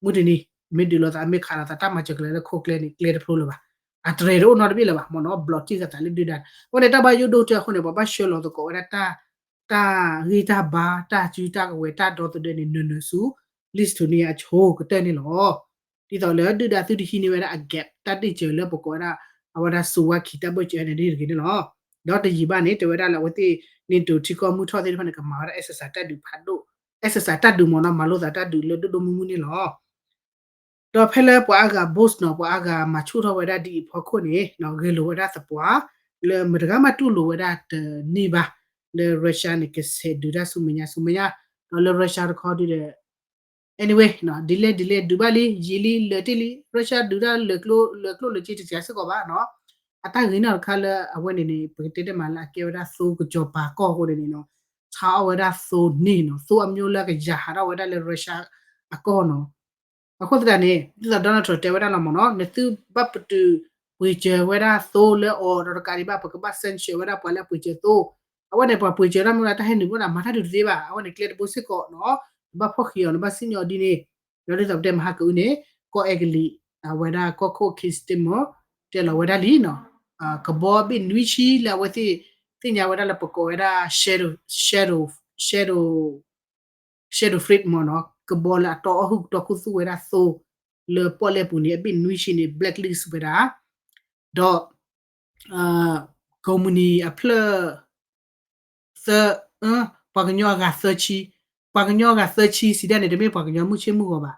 မုၢ်တနံၤ မ့ၢ်ဒုးလိာ်သး မ့ၢ်ခးလိာ်သး တၢ်မၤစၢၤကလဲၤလၢခိၣ်ကျဲန့ၣ် ကျဲတဖျိလၢၤဘၣ်. အတြဲၤတအိၣ်နီတဘ့ၣ်လၢၤဘၣ်မ့ၢ်နီၤ ဘျီးတံၢ်ဃာ်သးလၢဒုၣ်ဒါန့ၣ် အဃိန့ၣ် တၢ်ဘၣ်ယိၣ်ဒိၣ်ကတၢၢ်အဃိန့ၣ် ပှၤဘၣ်ဆှၢလီၤသကိးဝဲဒၣ်တၢ် တၢ်ဂံၢ်တၢ်ဘါ တၢ်စုတၢ်ကဝဲၤ တၢ်ဒီသဒၢန့ၣ် နၢၤနၢၤဆူ Lithuania အဆိကတၢၢ်န့ၣ်လီၤ. ဒ်သိးလၢဒုၣ်ဒါသုတဟံးန့ၢ်ဝဲဒၣ်အ gap တၢ်တ့ၢ်စၢၤလၢပကိးဝဲဒၣ် အဝဲဒၣ် Slovakia တၢ်ဘၢၣ်စၢၤန့ၣ်တဂ့ၤန့ၣ်လီၤ. ဒီးတယံာ်ဘၣ်န့ၣ် တဲဝဲဒၣ်လၢအဝဲသ့ၣ် NATO ထံကီၢ်မုၢ်ထီၣ်သ့ၣ်တဖၣ်န့ၣ် ကမၤဝဲဒၣ် exercise တၢ်ဒုးဖးဒိၣ် exercise တၢ်ဒုးမ့ၢ်နီၤ မၤလိသးတၢ်ဒုးလၢဒိၣ်ဒိၣ်မုၢ်မုၢ်န့ၣ်လီၤ. ဒီးဖဲလၢပှၤအါဂၤ boss နီၤ ပှၤအါဂၤမၤဆူၣ်ထီၣ်ဝဲဒၣ်ဒ်အံၤအဖီခိၣ်န့ၣ် ဂဲၤလိာ်ဝဲဒၣ်သပှၢ် လၢမတၤတဂၤမးတူၢ်လိာ်ဝဲဒၣ်တန့ၢ်ဘၣ် လၢ Russia န့ၣ် ကဆဲးဒုးတၢ်ဆူမဲာ်ညါဆူမဲာ်ညါ ဒီးလၢ Russia တခီဒုဒီး anyway ဒ်လဲၣ်ဒ်လဲၣ်ဒုးဘၣ်လံ ယံာ်လံလၢာ်တ့ၢ်လံ Russia ဒုးတၢ်လၢာ်ကျိလၢာ်ကျိလၢာ်စ့တစှၤစ့ၢ်ကီးဘၣ်နီၤ အတၢ်ဂ့ၤနီၢ်တခါလၢအဝဲန့ၣ်န့ၣ် ပကတဲတမးလၢအကဲဝဲဒၣ်သိကစီၤပၤကီၢ်အဃိန့ၣ်နီၤ ဆါအီၣ်ဝဲဒၣ်သိန့ၢ်နီၤ သိအမျိုးလၢကယၤဟးထီၣ်ဝဲဒၣ်လၢ Russia အကီၢ်နီၤ အဃိသတးန့ၣ် ဒ်သိး Donald Trump တဲဝဲဒၣ်လီၤမ့ၢ်နီၤ နသုဘၣ်ပတုာ်ပှ့ၤစၢၤဝဲဒၣ်သိလၢအီၤ ဒီးတကးဒံးဘၣ် ပကဘၣ် sanction ဝဲဒၣ်ပှၤလၢအပှ့ၤစၢၤသိ အဝဲန့ၣ် ပှၤပှ့ၤစၢၤတၢ်မ့ၢ်ဝဲဒၣ်တၢ်ဟဲနုာ်ဘၣ်ဒီး မၤတၢ်ဒုးတသ့ဘၣ် အဝဲန့ၣ်ကျဲတဘိစ့ၢ်ကီးနီၤ နဘၣ်ဖီၣ်ဃံးအီၤ နဘၣ်စံၣ်ညီၣ်အီၤဒ်န့ၣ် ဒီးဒ်သိးပတဲမဟါကအုန့ၣ် ကီၢ်အဲကလံး အဝဲဒၣ်ကီၢ်ခိၣ် Keir Starmer တဲလီၤဝဲဒၣ်လံနီၤ ကဘီဘ့ၣ်နွံဆံလၢအဝဲသ့ၣ် သ့ၣ်ညါဝဲဒၣ်လၢပကိးဝဲဒၣ် shadow shadow shadow shadow fleet မ့ၢ်နီၤ ကဘီလၢအတီအီၣ်ဟုၣ်ကတီၢ်ခူသူၣ်ဝဲဒၣ်သိ လၢပီၣ်လဲၣ်ပူၤန့ၣ် အဘ့ၣ်နွံဆံန့ၣ် blacklist ဝဲဒၣ် ဒီး ကုမ္ပဏီအဖျၢၣ် သၢ ပှၤကညီအဂၤသၢဆံ, ပှၤကညီအဂၤသၢဆံစံးဒၣ်န့ၣ် တမ့ၢ်ပှၤကညီမုၢ်ဆ့ၣ်မုၢ်ဂီၤဘၣ်.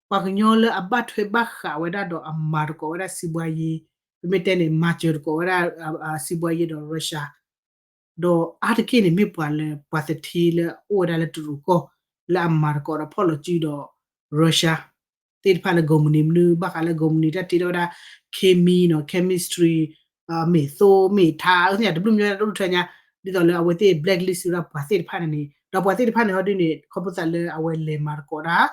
ပှၤကညီလၢအဘၣ်ထွဲဘၣ်ဃးဝဲဒၣ်ဒီးအမၤသကိးဝဲဒၣ်စံးဘှါယ့, ပမ့ၢ်တဲန့ၣ် မၤစၢၤသကိးဝဲဒၣ် စံးဘှါယ့ဒီး Russia ဒီးအါတက့ၢ်န့ၣ်မ့ၢ်ပှၤလၢ ပှၤသထ့လၢအအိၣ်ဝဲဒၣ်လၢတရူးကီၢ် လၢအမၤသကိးဒီးဖီၣ်လီၤစုဒီး Russia သ့ၣ်တဖၣ်လၢ ကုမ္ပဏီမနုၤ ဘၣ်ဃးလၢကုမ္ပဏီတၢ်တ့ထီၣ်ဝဲဒၣ် chemistry မ့ၢ်သိမ့ၢ်ထါ သ့ၣ်ညါတဘျုးမံၤတဘျုးထၢညါ ဒ်သိးလၢအဝဲသ့ၣ် blacklist ဝဲဒၣ်ပှၤသ့ၣ်တဖၣ်န့ၣ်န့ၣ် ဒီးပှၤသ့ၣ်တဖၣ်န့ၣ်ဟီဒုန့ၣ် ခီဖျိသးလၢအဝဲလဲၤမၤသကိးတၢ်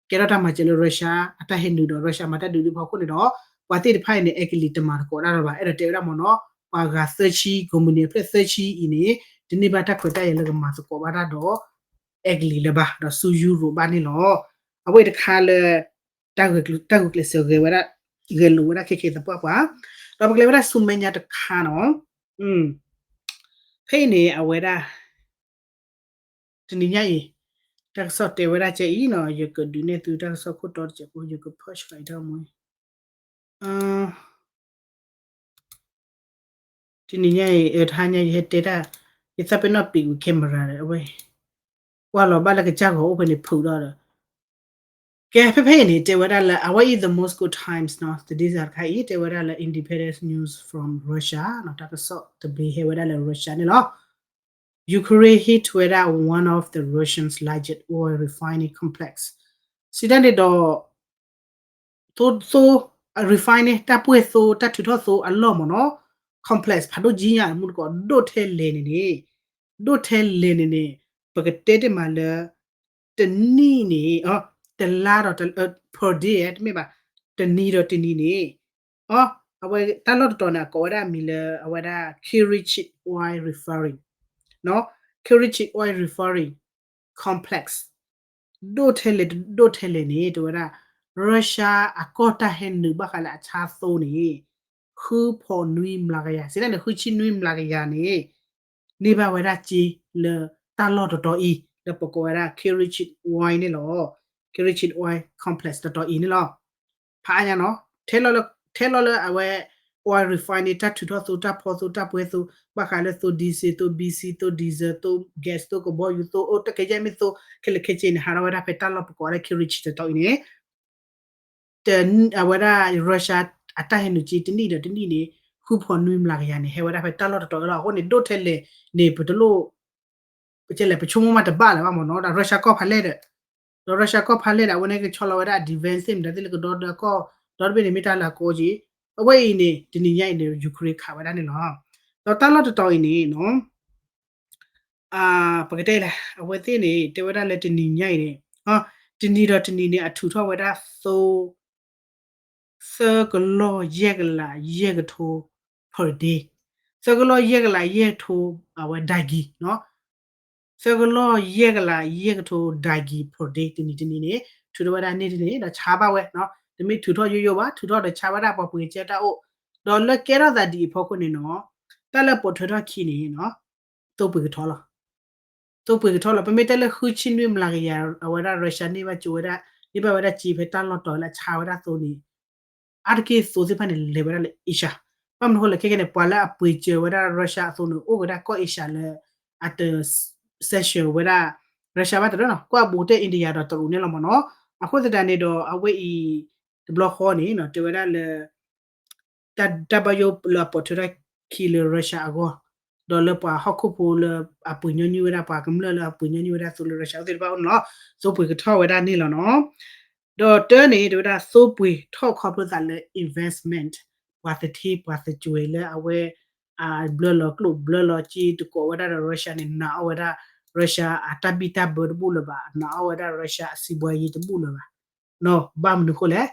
ကဲထီၣ်တၢ်မၤစၢၤလၢ Russia အတၢ်ဟဲနုာ်ဒီး Russia မၤတၢ်ဒုးဒုးဖီခိၣ်န့ၣ်ဒီး ပှၤသ့ၣ်တဖၣ်အံၤန့ၣ် အဲကလံးတမၤသကိးတၢ်လၢၤဘၣ် အဲၣ်ဒိးတဲဝဲဒၣ်မ့ၢ်နီၤ ပှၤဂၤသၢဆံ ကုမ္ပဏီအဖျၢၣ်သၢဆံအံၤန့ၣ် တန့ၢ်ဘၣ်တၢ်ခွဲးတၢ်ယာ်လၢကမၤသကိးဘၣ်တၢ်ဒီး အဲကလံးလၢၤဘၣ် ဒီးဆူယူရိးဘၣ်န့ၣ်လီၤ. အဝဲတခါလၢ တၢ်ဂုာ်ကျဲးစၢးဂဲၤဝဲဒၣ် ဂဲၤလိာ်ဝဲဒၣ်ခဲခဲသပှၢ်ပှၢ် ဒီးပကလဲၤဝဲဒၣ်ဆူမဲာ်ညါတခါနီၤ ဖဲအံၤန့ၣ် အဝဲဒၣ် တနံၤညါအံၤ တၢ်ကစီၣ်တဲဝဲဒၣ်ကဲအံၤနီၤ ယကဒုးနဲၣ်သုတၢ်ကစီၣ်ခိၣ်တီတစဲးဖိ ယက push လီၤအံၤတၢ်မူ တနံၤညါအံၤ အတဟါညါယဟဲတဲတၢ် ယသးပ့ၤနီၣ်ပံာ်ကွံာ် camera ဒီး အဝဲ ကွၢ်လီၤဘၣ်လၢကစၢ်ဂီၤအိၣ်ဖဲန့ၣ်ဖုးဒီး ကဲ ဖဲဖဲအံၤန့ၣ် တဲဝဲဒၣ်လၢ အဝဲအံၤ the Moscow Times နီၤ တဒ်စးတခါအံၤ တဲဝဲဒၣ်လၢ Independence News from Russia နီၤ တၢ်ကစီၣ်တဘ့ၣ်ဟဲဝဲဒၣ်လၢ Russia န့ၣ်လီၤ. Ukraine hit ဝဲဒၣ် one of the Russia's largest oil refining complex စံးတၢ်န့ၣ်ဒီး သိ သိ refine န့ၣ် တၢ်ပှဲၢ်သိ တၢ်ထုးထီၣ်သိအလီၢ်မ့ၢ်နီၤ complex ဖးဒိၣ်ကံညါ မူတကိး ဒိၣ်ထဲလဲၣ်န့ၣ်န့ၣ် ဒိၣ်ထဲလဲၣ်န့ၣ်န့ၣ် ပကတဲတ့ၢ်မးလၢ တနံၣ်န့ၣ် တလါဒီး per day တမ့ၢ်ဘၣ် တနံၤဒီးတနံၤန့ၣ် အဝဲတၢ်လီၢ်တတီၤန့ၣ် အကိးဝဲဒၣ်မံၤလၢ အဝဲဒၣ် Kirichit Oil Refinery နီၤ Kirichit Oil Refinery Complex ဒိၣ်ထဲလဲၣ် ဒိၣ်ထဲလဲၣ်န့ၣ် တဲဝဲဒၣ် Russia အကီၢ်တၢ်ဟဲနုာ်ဘၣ်ဃးလၢအဆါသိန့ၣ် ဃုဖီနွံမျးကယၤ စံးတၢ်န့ၣ် ဃုဆံနွံမျးကယၤန့ၣ် န့ၢ်ဘၣ်ဝဲဒၣ်စ့လၢတၢ်လီၢ်တတီၤအံၤ လၢပကိးဝဲဒၣ် Kirichit Oil န့ၣ်လီၤ Kirichit Oil Complex တတီၤအံၤန့ၣ်လီၤ. ဖးအါညါနီၤ ထဲလီၤလၢအဝဲ oil refine န့ၣ် တၢ်ထုးထီၣ်သိ တၢ်ဖီသိ တၢ်ပှဲၤသိ ဘၣ်ဃးလၢသိ diesel သိ B C သိ diesel သိ gas သိ ကဘီယူၤသိ အိၣ်တကယဲၢ်မ့ၢ်သိ ခဲလၢာ်ခဲဆ့န့ၣ် ဟးထီၣ်ဝဲဒၣ်ဖဲတၢ်လီၢ်ပကိးလၢ Kirichi တတီၤအံၤန့ၣ် အဝဲဒၣ် Russia အတၢ်ဟဲနုာ်က့တနံၣ်ဒီးတနံၣ်န့ၣ် ဃုဖီနွံမျးကယၤန့ၣ် ဟဲဝဲဒၣ်ဖဲတၢ်လီၢ်တတီၤအံၤလီၤ. အဃိန့ၣ် ဒိၣ်ထဲလဲၣ်န့ၣ် ပတလိၣ် ပကလဲၤပဆိကမိၣ်မးတဘၣ်လၢၤဘၣ်မ့ၢ်နီၤ ဒီး Russia ကီၢ်ဖးလဲၢ်ဒီး ဒီး Russia ကီၢ်ဖးလဲၢ်ဒီး အဝဲန့ၣ်ကဆီလီၤဝဲဒၣ်အ defense မတၤသ့ၣ်လၢကဒီဒီကီၢ် ဒီတဘ့ၣ်န့ၣ်မ့ၢ်တၢ်လၢအကီက့ၤ အဝဲအံၤန့ၣ် တနံၤညါအံၤန့ၣ် Ukraine ခးဝဲဒၣ်န့ၣ်လီၤ. ဒီးတၢ်လီၢ်တတီၤအံၤန့ၣ်နီၤ ပကတဲလဲၣ် အဝဲသ့ၣ်န့ၣ် တဲဝဲဒၣ်လၢတနံၤညါအံၤန့ၣ် တနံၤဒီးတနံၤန့ၣ် အထုးထီၣ်ဝဲဒၣ်သိ သၢကလီၢ်ယဲၢ်ကလးယဲၢ်ကထိ per day သၢကလီၢ်ယဲၢ်ကလးယဲၢ်ကထိ အဝဲ dagi နီၤ သၢကလီၢ်ယဲၢ်ကလးယဲၢ်ကထိ dagi per day တနံၤတနံၤန့ၣ် ထုးထီၣ်ဝဲဒၣ်န့ၢ်တန့ၣ် ဒီးဆါဘၣ်ဝဲ တမ့ၢ်ထုးထီၣ်ယိယိဘၣ် ထုးထီၣ်ဒီးဆါဝဲဒၣ်ပှၤပှ့ၤကဲတၢ်အိၣ် ဒီးလၢကဲထီၣ်သးဒ်အံၤအဖီခိၣ်န့ၣ်နီၤ တၢ်လၢပိာ်ထွဲထီၣ်ခံန့ၣ် သိပှ့ၤကထီလီၤ သိပှ့ၤကထီလီၤ ပမ့ၢ်တဲလၢဃုဆံနွံမျးကယၤ အဝဲဒၣ် Russia န့ၢ်ဘၣ်ကၠိဝဲဒၣ် န့ၢ်ဘၣ်ဝဲဒၣ်စ့ဖဲတၢ်လီၢ်တီၤလၢအဆါဝဲဒၣ်သိန့ၣ် အါတက့ၢ်သိသ့ၣ်တဖၣ်န့ၣ် လဲၤဝဲဒၣ်လၢ Asia ဘၣ်မနုၤအဃိလဲၣ် ခဲကဲန့ၣ် ပှၤလၢအပှ့ၤကၢၤဝဲဒၣ် Russia အသိန့ၣ် အိၣ်ဝဲဒၣ်ကီၢ် Asia လၢ အတ sanction ဝဲဒၣ် Russia ဘၣ်တရၢနီၤ ကွၢ်ဘူးတဲ India ဒီးတရူးန့ၣ်လီၤမ့ၢ်နီၤ အဃိသတးန့ၣ်ဒီး အဝဲအံၤ တဘျီဃီန့ၣ် တဲဝဲဒၣ်လၢ တၢ်ဘၣ်ယိၣ်လၢအပိာ်ထွဲထီၣ်ခံလၢ Russia အဂီၢ် ဒီးလၢပှၤဟီၣ်ခိၣ်ဖိလၢအပှ့ၤညီနုၢ်ဝဲဒၣ် ပှၤကမျၢၢ်လၢအပှ့ၤညီနုၢ်ဝဲဒၣ်သိလၢ Russia အဝဲသ့ၣ်တဖၣ်အိၣ်န့ၣ်လီၤ သိပှ့ၤကထီၣ်ဝဲဒၣ်န့ၣ်လီၤနီၤ ဒီးတၢ်န့ၣ် တဲဝဲဒၣ်သိပှ့ၤထီၣ်ခီဖျိသးလၢ investment ပှၤသထ့ပှၤသကွဲၤလၢအဝဲ ဘျၢလီၤကျိၣ်ဘျၢလီၤစ့တကိးဝဲဒၣ်ဒီး Russia န့ၣ် နာ်အီၣ်ဝဲဒၣ် Russia အတၢ်ဘံၣ်တၢ်ဘၢတဘူၣ်လၢၤဘၣ် နာ်အီၣ်ဝဲဒၣ် Russia အစံးဘှါယံၤတဘူၣ်လၢၤဘၣ် ဘၣ်မနုၤဃိလဲၣ်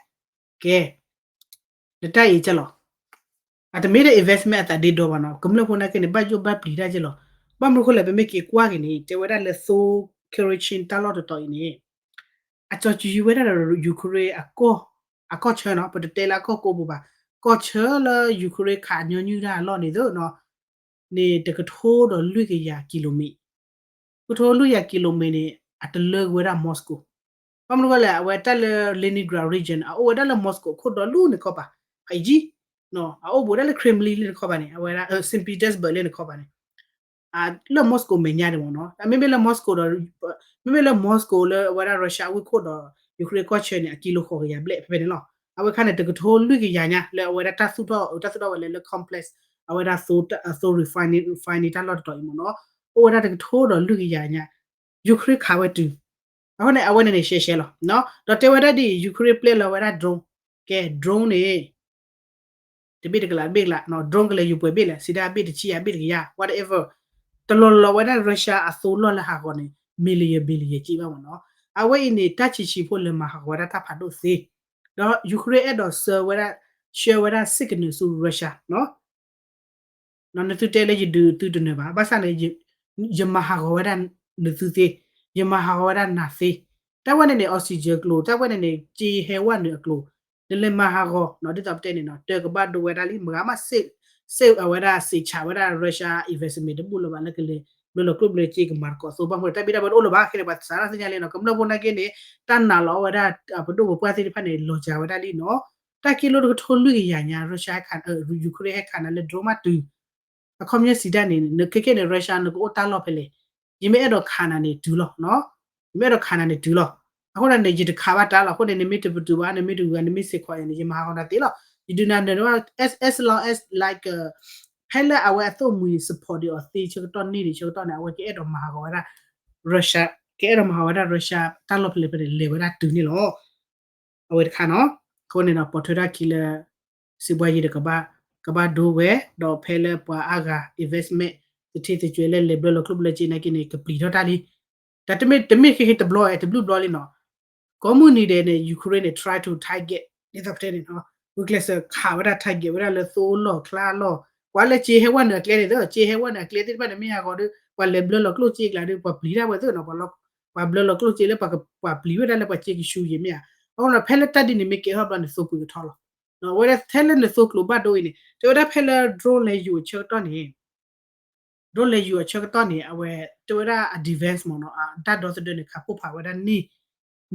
ကဲ နတၢ်အံၤကလီၤ အတမ့ၢ်ဒီး investment အသးဒ့ဒီဘၣ်နီၤ ကမျၢၢ်ဖိနာ်က့န့ၣ် ဘၣ်ယိၣ်ဘၣ်ပျံၤတၢ်ကလီၤ ဘၣ်မနုၤဃိလဲၣ် ပမ့ၢ်က့ၤကွၢ်က့ၤန့ၣ် တဲဝဲဒၣ်လၢသိ Kherson တၢ်လီၢ်တတီၤအံၤန့ၣ် အကၠီၤကၠံၤဝဲဒၣ်ဒီး Ukraine အကီၢ်ဆၢနီၤ ပတတဲလၢအကီၢ်ကိးပူၤဘၣ် ကီၢ်ဆၢလၢ Ukraine ခးညီနုၢ်တၢ်အလီၢ်န့ၣ်သ့ၣ်နီၤ န့ၣ်တကထိဒီးလွံၢ်ကယၤ kilometer ကထိလွံၢ်ကယၤ kilometer န့ၣ် အတလၢက့ၤဝဲဒၣ် Moscow ဘၣ်မနုၤဃိလဲၣ် အဝဲတၢ်လၢ Leningrad region အအိၣ်ဝဲဒၣ်လၢ Moscow ခိၣ်ဒီးလူၢ်န့ၣ်ခီပၤ ဖးအံၤကံ အအိၣ်ဘူးဒၣ်လၢ Kremlin လၢန့ၣ်ခီပၤန့ၣ် အဝဲဒၣ် Saint Petersburg လၢန့ၣ်ခီပၤန့ၣ် လၢ Moscow မဲာ်ညါဒံးမ့ၢ်နီၤ မ့မ့ၢ်လၢ Moscow ဒီး မ့မ့ၢ်လၢ Moscow လၢအဝဲဒၣ် Russia အဝ့ၢ်ခိၣ်ဒီး Ukraine ကီၢ်ဆၢန့ၣ် အကံလိာ်ဃိးကယၤဘျဲၣ်ဖဲဖဲန့ၣ်လီၤ အဝဲခါန့ၣ် တကထိလွံၢ်ကယၤညါ လၢအဝဲဒၣ်တၢ်သူၣ်ထီၣ် တၢ်သူၣ်ထီၣ်ဝဲလၢလၢ complex အဝဲဒၣ်သိ refinery တၢ်လီၢ်တတီၤအံၤမ့ၢ်နီၤ အိၣ်ဝဲဒၣ်တကထိဒီးလွံၢ်ကယၤညါ Ukraine ခးဝဲတုၤ အဃိန့ၣ် အဝဲန့ၣ်န့ၣ်ရှဲရှဲလီၤ ဒီးတဲဝဲဒၣ်ဒ်အံၤ Ukraine ပျဲလီၤဝဲဒၣ် drone ကဲ drone န့ၣ် တဘ့ၣ်တကလးတဘ့ၣ်ကလး drone ကလဲၤယူၤပှဲၤဘ့ၣ်လဲၣ် စံးဒၣ်ဘ့ၣ်တဆံယၤဘ့ၣ်တကယၤ whatever တလီၤလီၤဝဲဒၣ် Russia အသိလီၢ်လၢဟးဂီၤန့ၣ် million billion ကံဘၣ်မ့ၢ်နီၤ အဝဲအံၤန့ၣ် တၢ်ဆံးဆံးဖိလၢမၤဟးဂီၤဝဲဒၣ်တၢ်ဖးဒိၣ်သ့ ဒီး Ukraine အဲၣ်ဒိးဆှၢဝဲဒၣ် ဆှၢဝဲဒၣ် signal ဆူ Russia နီၤ နသုတဲလၢယဒုးသုတနၢၤဘၣ် ဘၣ်ဆၣ်န့ၣ် ယမၤဟးဂီၤဝဲဒၣ်နသုသ့ ယမၤဟးဂီၤဝဲဒၣ်နၤသ့ တၢ်ဝဲန့ၣ်န့ၣ် oxygen ကျိၤ တၢ်ဝဲန့ၣ်န့ၣ် စ့ဟဲဝဲနုာ်အကျိၤ နလဲၤမၤဟးဂီၤနီၤ ဒ်သိးပတဲန့ၣ်နီၤ တၢ်ကဘၣ်ဒိဝဲဒၣ်လံ မၤဂၤမး စ့ၣ်အဝဲဒၣ် စ့ၣ်ဆးဝဲဒၣ် Russia investment တဘူၣ်လၢၤဘၣ်လၢကလဲၤ ဘျၢလီၤကျိၣ်ဘျၢစ့ကမၤသကိးသိ ဘၣ်မနုၤတၢ်ဘံၣ်တၢ်ဘၢတအိၣ်လၢၤဘၣ် ခဲန့ၣ် ပှၤသးတၢ်သ့ၣ်ညါလံနီၤ ကမျၢၢ်ဖိနာ်က့န့ၣ် တၢ်နာ်လီၤအီၣ်ဝဲဒၣ် ပဒိၣ်ပပှၢ်သ့ၣ်တဖၣ်န့ၣ် လီၤစှၤဝဲဒၣ်လံနီၤ တၢ်ကံလိာ်တကထိလွံၢ်ကယၤညါ Russia ဟဲခး Ukraine ဟဲခးနၤလၢ drone မးတုၤ အခီပညီစံးတၢ်န့ၣ် နခဲခဲန့ၣ် Russia နကအိၣ်တၢ်လီၢ်ဖဲလဲၣ် ယမ့ၢ်အဲၣ်ဒိးခးနၤန့ၣ်တုၤလီၤ ယမ့ၢ်အဲၣ်ဒိးခးနၤန့ၣ်တုၤလီၤ အဃိန့ၣ် ယတခးဘၣ်တၢ်လီၤ အဃိန့ၣ် နမ့ၢ်တပတုာ်ဘၣ် နမ့ၢ်တဂုၤ နမ့ၢ်စ့ၢ်ကီးယၤန့ၣ် ယမၤဟးဂီၤနၤသ့လီၤ ယဒုးနၤနၢၤဘၣ် as as long as like ဖဲလၢအဝဲအသိၣ်မှံၤ support ဒံးအီၤသ့ဆၢကတီၢ်န့ၣ်ဒံးဆၢကတီၢ်န့ၣ် အဝဲကအဲၣ်ဒိးမၤဟးဂီၤဝဲဒၣ် Russia ကအဲၣ်ဒိးမၤဟးဂီၤဝဲဒၣ် Russia တၢ်လီၢ်ဖဲလဲၣ်ဖဲန့ၣ် လဲၤဝဲဒၣ်တုၤန့ၣ်လီၤ အဝဲတခါနီၤ အဃိန့ၣ်ဒီး ပိာ်ထွဲထီၣ်ခံလၢ စံးဘှါယံၤဒီး ကဘၣ်ဒိဝဲ ဒီးဖဲလၢပှၤအါဂၤ investment သထ့သကွဲးလၢလဲၤဘျၢလီၤကျိၣ်ဘျၢစ့နာ်က့န့ၣ် ကပျံၤထီၣ်တၢ်လံ တၢ်တမ့ၢ်တမ့ၢ်ခဲခဲတဘျီ တဘျုးဘျီလံနီၤ ကိးမုၢ်နံၤဒဲးန့ၣ် Ukraine န့ၣ် try to target ဒ်သိးပတဲန့ၣ်နီၤ ဝံၤကျဲးစၢးခးဝဲဒၣ် target ဝဲဒၣ်လၢသိလီၢ်ချါလီၢ် ကွၢ်လၢစ့ဟဲဝဲနုာ်အကျဲန့ၣ်သ့ စ့ဟဲဝဲနုာ်အကျဲသ့ၣ်တဖၣ်န့ၣ် မ့ၢ်ဟးဂီၤဒီး ပှၤလဲၤဘျၢလီၤကျိၣ်စ့ကျါဒီး ပှၤပျံၤဒၣ်ဝဲသ့နီၤ ပှၤဘျၢလီၤကျိၣ်စ့လၢ ပှၤပျံၤဝဲဒၣ်လၢပှၤစ့ကဆူယံၤမ့ၢ်ဧါ အဃိဒီး ဖဲလၢတၢ်ဒ်န့ၣ်မ့ၢ်ကဲထီၣ်ဘျီန့ၣ် သိပှ့ၤကထီလီၤ အဝဲဒၣ်ထဲလၢနသိကျိၤဘၣ်ဒိအံၤန့ၣ် တဲဝဲဒၣ်ဖဲလၢ drone လဲၤယူၤအဆၢကတီၢ်န့ၣ် drone လဲၤယူၤအဆၢကတီၢ်န့ၣ် အဝဲတဲဝဲဒၣ်အ defense မ့ၢ်နီၤ အတၢ်ဒီသဒၢန့ၣ် ခးပိၢ်ဖးဝဲဒၣ်န့ၢ်